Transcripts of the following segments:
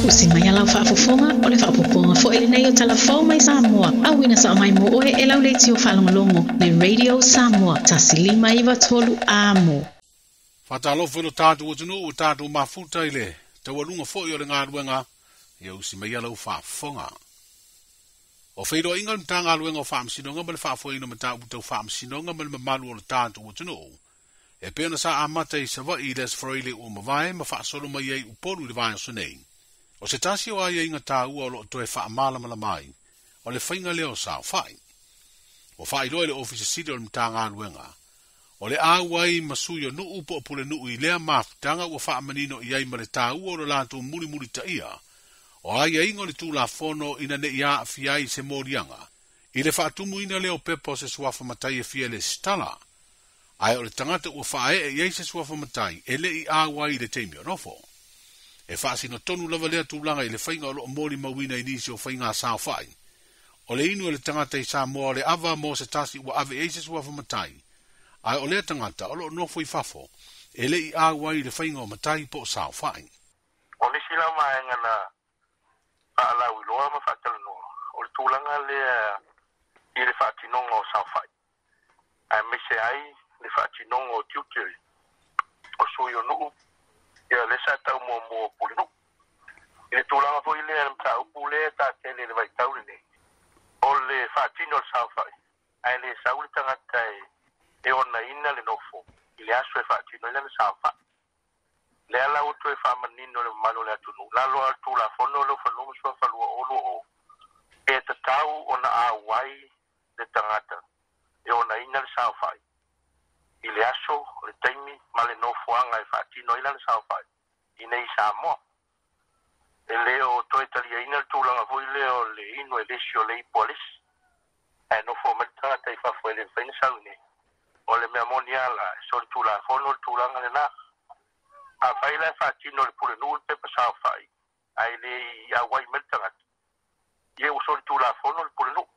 Usi mai a lau faafofoga o le faaopoopoga foi lenei o Tala Fou mai Samoa, auina sao mai mo oe e lau leitio faalogologo le Radio Samoa 1593 Amo. Faatalofa i lo tatou atunuu ua tatou mafuta i le taualuga foi o le galuega ia usi mai a lau faafofoga. O feiloaiga o le Matagaluega o Faamasinoga ma le Faafoeina o Mataupu Tau Faamasinoga ma le mamalu o le tatou atunuu, e pei ona sa amata i Savaii i le Aso Faraile ua mavae ma faasolo mai ai Upolu i le vaiaso nei. O se tasi o aiaiga taua o lo o toe faamalamalama ai, o le faiga lea o saofai. Ua faailoa e le Ofisa Sili o le Matagaluega, o le auai ma sui o nuu po o pulenuu i lea mafutaga ua faamanino i ai ma le taua o le latou mulimulitaia o aiaiga o le Tulafono ina ne i aafia ai se moliaga i le faatumuina lea o pepa o se suafa matai e fia lesitala, ae o le tagata ua faaee i ai se suafa matai e le i auai i le taimi o nofo. E faasino tonu lava lea tulaga i le faiga o lo o molimauina i nisi o faiga saofai. O le inu e le tagata i Samoa o le ava mo se tasi ua ave i ai se suafa matai, ae o lea tagata o lo o nofo i fafo e le i auai i le faiga o matai po o saofai. O nisi la vaega na faalauiloa ma faatalanoa, o le tulaga lea i le faatinoga o saofai, aemaise ai le faatinoga o tiute o sui o nuu, ia lea sa tau muamua o pulenuu. I le tulaga foi lea le mataupu lea tatele i le vaitau lenei, o le faatino o le saofai, ae le sau le tagata e onaina le nofo i le aso e faatino ai lana saofai. Lea la ua toe faamanino le mamalu o le atunuu, lalo o le Tulafono lea o Fanua ma Suafa 2020, e tatau ona auai le tagata e onaina le saofai i le aso, le taimi ma le nofoaga e faatino ai lana saofai i nei Samoa. E le o toe taliaina le tulaga foi lea o le inu e lesi o le ipu a lesi, ae nofo mai le tagata i fafo e le mafai ona sau i nei. O le mea moni lava la, e solitulafono le tulaga lena. Afai la e faatino e le pulenuu le pepa saofai ae le i auai mai le tagata, ia ua solitulafono le pulenuu.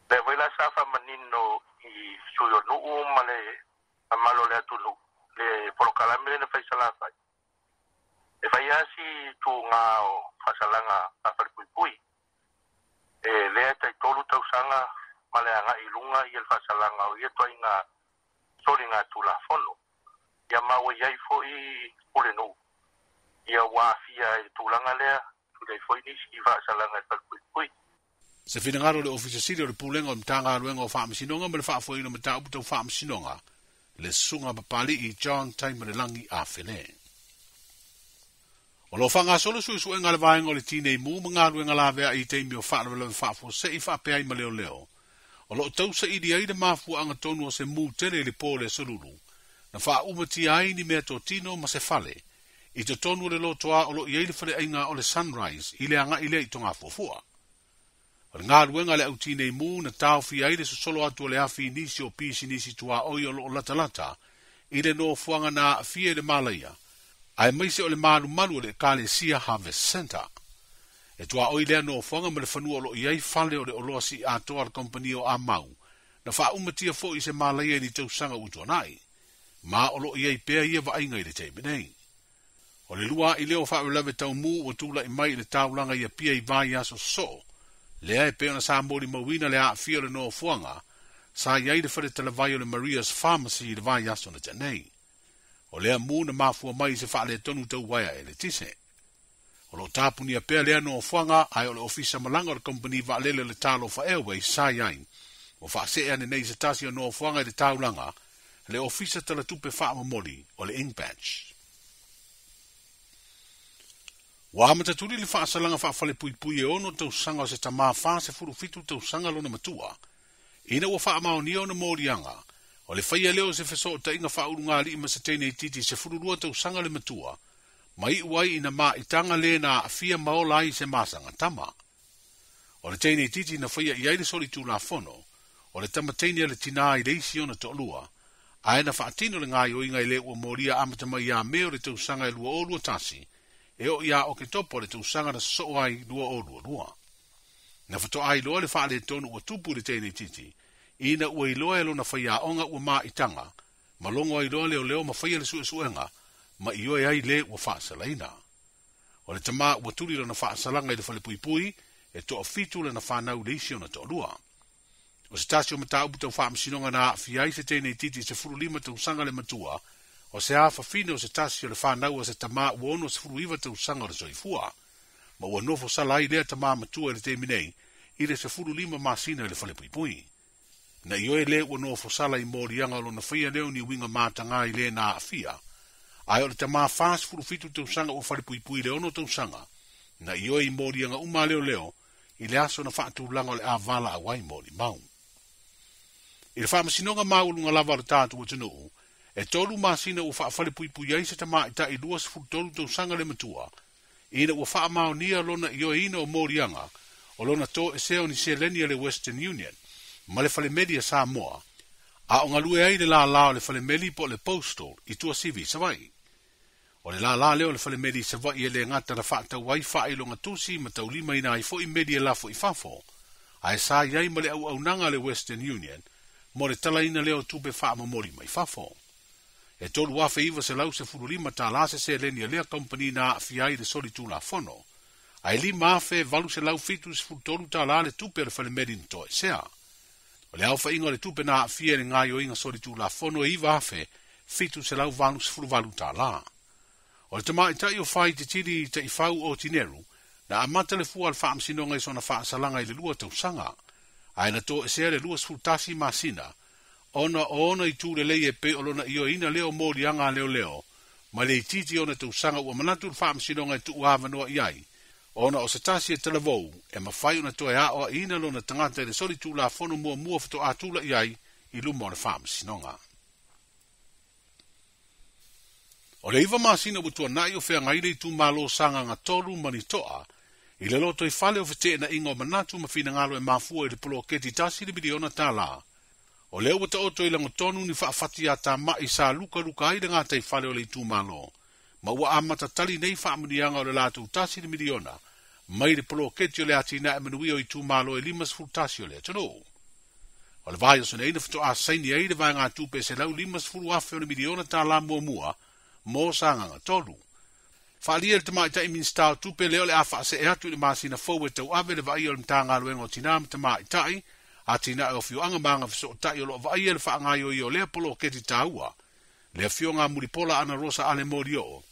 Lea foi la sa faamanino i sui o nuu ma le mamalu o le atunuu le polokalame lea na fai Salafai. E fai lava si tuga o faasalaga faafalepuipui. E lea e tai 3 tausaga ma le agai i luga ia le faasalaga o ia ituaiga soligatulafono. Ia ma ua i ai foi pulenuu ia ua aafia i le tulaga lea, tulai foi nisi faasalaga i le falepuipui. Se finagalo o le Ofisa Sili o le Pulega o le Matagaluega o Faamasinoga ma le Faafoeina o Mataupu Tau Faamasinoga, le Susuga Papali'i John Taimalelagi Afele. O lo o faagasolo suesuega a le vaega o le Tinei Mu ma galuega laveai i taimi o faalavelave faafuasei faapea ai ma leoleo, o lo o tausaili ai le mafuaaga tonu o se mu tele i le po o le Aso Lulu, na faaumatia ai ni meatotino ma se fale i totonu o le lotoa o lo o i ai le faleaiga o le Sunrise i le agai lea i Togafuafua. O le galuega a le au tinei mu na taofia ai le sosolo atu o le afi i nisi o pisinisi tuaoi o lo o latalata i le nofoaga na aafia i le malaia, aemaise o le malumalu o le Ekalesia Harvest Centre. E tuaoi lea nofoaga ma le fanua o lo o i ai fale o le oloa sii atoa a le kamupani o Amau, na faaumatia foi i se malaia i ni tausaga ua tuanai, ma o lo o i ai pea ia vaaiga i le taimi nei. O le lua a'i lea o faalavelave tau mu ua tulai mai i le taulaga i Apia i vaiaso sosoo, lea e pei ona sa molimauina le aafia o le nofoaga sa i ai le fale talavai o le Maria's Pharmacy i le vaiaso na tea nei. O lea mu na mafua mai i se faaletonu tau uaea eletise. O lo o tapunia pea lea nofoaga ae o le ofisa malaga o le kamupani vaalele o le Talofa Airways sa i ai, ua faasee ane nei i se tasi o nofoaga i le taulaga, le ofisa talatupe faamomoli o le Inkbatch. Ua amatatuli le faasalaga faafalepuipui e 6 tausaga o se tamā 47 tausaga lona matua, ina ua faamaonia ona moliaga, o le faia lea o se fesootaiga faaulugalii ma se teine itiiti 12 tausaga le matua, ma iu ai ina maitaga le na aafia ma ola ai se masaga tama. O le teine itiiti na faia i ai le solitulafono, o le tama teine a le tinā i le isi ona toalua, ae na faatino le gaoioiga i le ua molia amata mai ia Me o le tausaga e 2021, e oo ia Oketopa o le tausaga na sosoo ai 2022. Na fatoa iloa le faaletonu ua tupu i le teine itiiti, ina ua iloa e lona faiaoga ua maitaga, ma logo ai loa leoleo ma faia le suesuega, ma ioe ai le ua faasalaina. O le tamā ua tuli lona faasalaga i le falepuipui, e toafitu lana fanau i le isi ona toalua. O se tasi o mataupu tau faamasinoga na aafia ai se teine itiiti 15 tausaga le matua, o se afafine o se tasi o le fanau a se tamā ua 69 tausaga o le soifua. Ma ua nofo sala ai lea tamā matua i le taimi nei, i le 15 masina i le falepuipui. Na ioe le ua nofo sala i moliaga o lona faia lea o ni uiga matagā i le na aafia. Ae o le tamā 47 tausaga ua falepuipui i le 6 tausaga. Na ioe i moliaga uma a leoleo i le aso na faatulaga o le avala auai molimau. I le faamasinoga maualuga lava o le tatou atunuu, e 3 masina ua faafalepuipui ai se tamaitai 23 tausaga le matua, ina ua faamaonia lona ioeina o moliaga o lona toesea o ni seleni a le Western Union ma le falemeli a Samoa, a o galue ai le lālā o le falemeli po o le Postal i Tuasivi i Savaii. O le lālā lea o le falemeli i Savaii e le gata na faatau ai faailoga tusi ma taulimaina ai foi meli e lafo i fafo, ae sa i ai ma le auaunaga a le Western Union mo le talaina lea o tupe faamomoli mai fafo. E $3,915 se seleni a lea kamupani na aafia ai le soli tulafono, ae $5,873 le tupe a le falemeli na toesea. O le aofaiga o le tupe na aafia i le gaoioiga soli tulafono e $9,788. O le tamaitai o Faititili Taifau o Tineru na amata le fua o le faamasinoga i sona faasalaga i le 2 tausaga, ae na toesea le 21 masina, ona o ona itu lelei e pei o lona ioeina lea o moliaga a leoleo, ma le itiiti ona tausaga ua manatu le faamasinoga e tuu avanoa i ai, ona o se tasi e talavou e mafai ona toe aoaina lona tagata i le soli tulafono muamua faatoa i ai i luma o le faamasinoga. O le 9 masina ua tuanai o feagai le itumalo Sagaga 3 ma Nitoa, i le loto i fale o feteenaiga o manatu ma finagalo e mafua i le poloketi $1 miliona. O lea ua taoto i lagotonu ni faafati a tamai sa lukaluka ai le gatai fale o le itumalo, ma ua amata tali nei faamuniaga o le latou $1 miliona, mai le poloketi o le atinae manuia o itumalo e 51 o le atunuu. O le vaiaso nei na faatoa saini ai le vaegatupe $150,000 o le miliona tālā muamua mo Sagaga 3. Faalia le tamaitai Minisita o Tupe lea o le a faasee atu i le masina fou e tauave le vaaia o le Matagaluega o Tinā ma Tamaitai, atinae o afioaga ma agafesootai o loo vaaia le faagaoioia o lea poloketi taua, le afioga a Mulipola Ana Rosa Ale Molioo,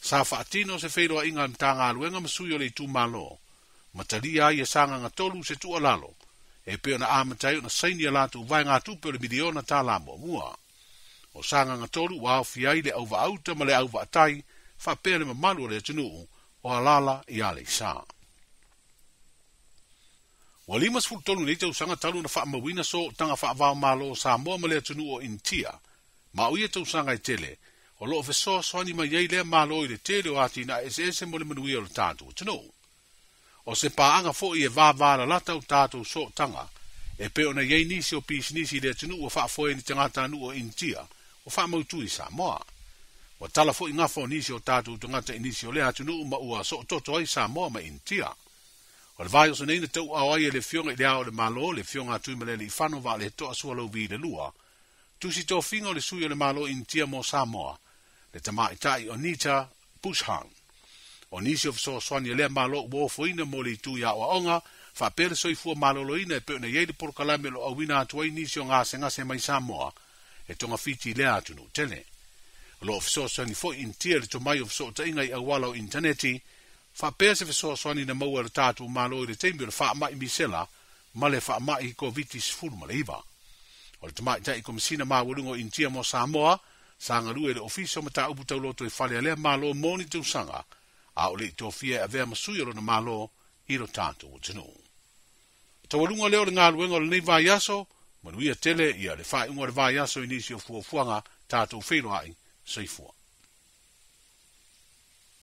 sa faatino se feiloaiga a le Matagaluega ma sui o le itumalo, ma talia ai e Sagaga 3 se tuualalo, e pei ona amata ai ona saini a latou vaegatupe o le miliona tālā muamua. O Sagaga 3 ua aofia ai le auvaauta ma le auvaatai, faapea le mamalu o le atunuu o Alala i Aleisa. Ua 53 nei tausaga talu na faamauina sootaga faavaomalo o Samoa ma le atunuu o Initia, ma o ia tausaga e tele, o loo fesoasoani mai ai lea malo i le tele o atinae eseese mo le manuia o le tatou atunuu. O se paaga foi e vavalalata o tatou sootaga, e pei ona i ai nisi o pisinisi i le atunuu ua faafoe ni tagatanuu o Initia, o faamautu i Samoa. Ua tala foi gafa o nisi o tatou tagata i nisi o lea atunuu ma ua soototo ai Samoa ma Initia. O le vaiaso nei na tauaao ai e le afioga i le Ao o le Malo, le afioga a Tuimalealiifano Vaaletoa Sualauvi le 2, tusi tofiga o le sui o le Malo Initia mo Samoa, le tamaitai o Nita Bushan. O nisi o fesoasoani a lea malo ua ofoina mo le itu i aoaoga, faapea le soifua maloloina e pei ona i ai le polokalame o lo auina atu ai nisi o gasegase mai Samoa, e togafiti i lea atunuu tele. O loo fesoasoani foi Initia le tomai o fesootaiga i auala o intaneti, faapea se fesoasoani na maua e le tatou malo i le taimi o le faamai misela ma le faamai COVID-19. O le tamaitai Komisina maualuga o Initia mo Samoa, sa galue i le ofisa o mataupu tauloto i fale a lea malo mo ni tausaga, a o le i tofia e avea ma sui o lona malo i lo tatou atunuu. Taualuga lea o le galuega o lenei vaiaso, manuia tele ia le faaiuga o le vaiaso i nisi o fuafuaga tatou feiloai, soifua.